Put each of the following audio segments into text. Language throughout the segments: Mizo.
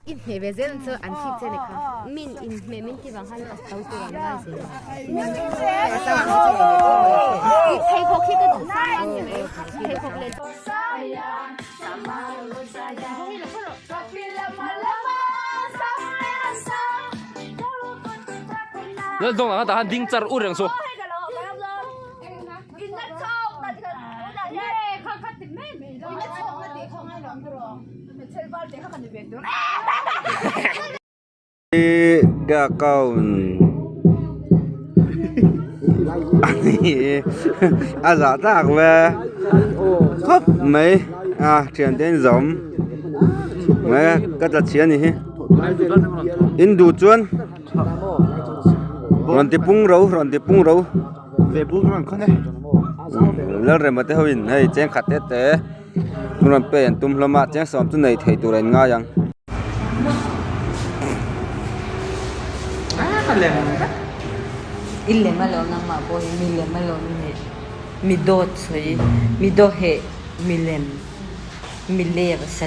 In hmeh ve zel chu an thik che ni kha. Min in hmeh min ti vang khan a to tur an ngai zel. I pheikhawk hi ka duh sang a ni mai. Pheikhawk leh. Lal dawng ang tah han ding char ur reng chu. Ka account a zah tak ve khawp mai a thian te an zawm mai ka tla chhia a ni hi in duh chuan rawn ti pung ro rawn ti pung ro Lalrema te ho in hei cheng khat te te. An rawn pay an tum hlawm a cheng sawm chu nei thei tur a in ngai ang. I lem a lo nangmah pawh hi mi lem a lo ni mi dawt sawi mi daw heh mi lem mi lek a sa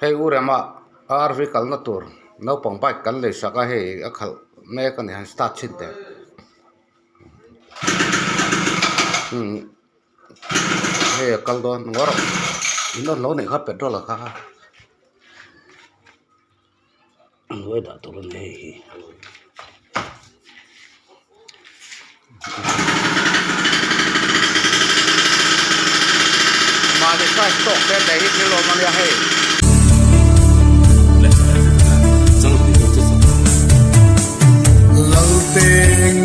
Hei u Rema RV kalna tur naupang bike kan lei sak a hei a khalh mek a ni han start chhin teh umm hei a kal dawn ngaw rawh in rawn lo neih kha petrol a kha. Hnuai dah tur a ni hei hi. Mahni size tawk te te hi thil awm a nia hei. Lalteng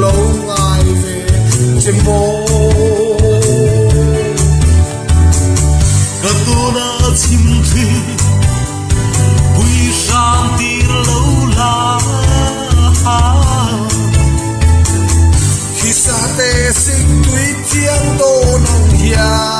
lo ngai ve che maw Ka tuna chim thli Pui hram tir lo la Khi sa te sik tui thiang dawn ang hian.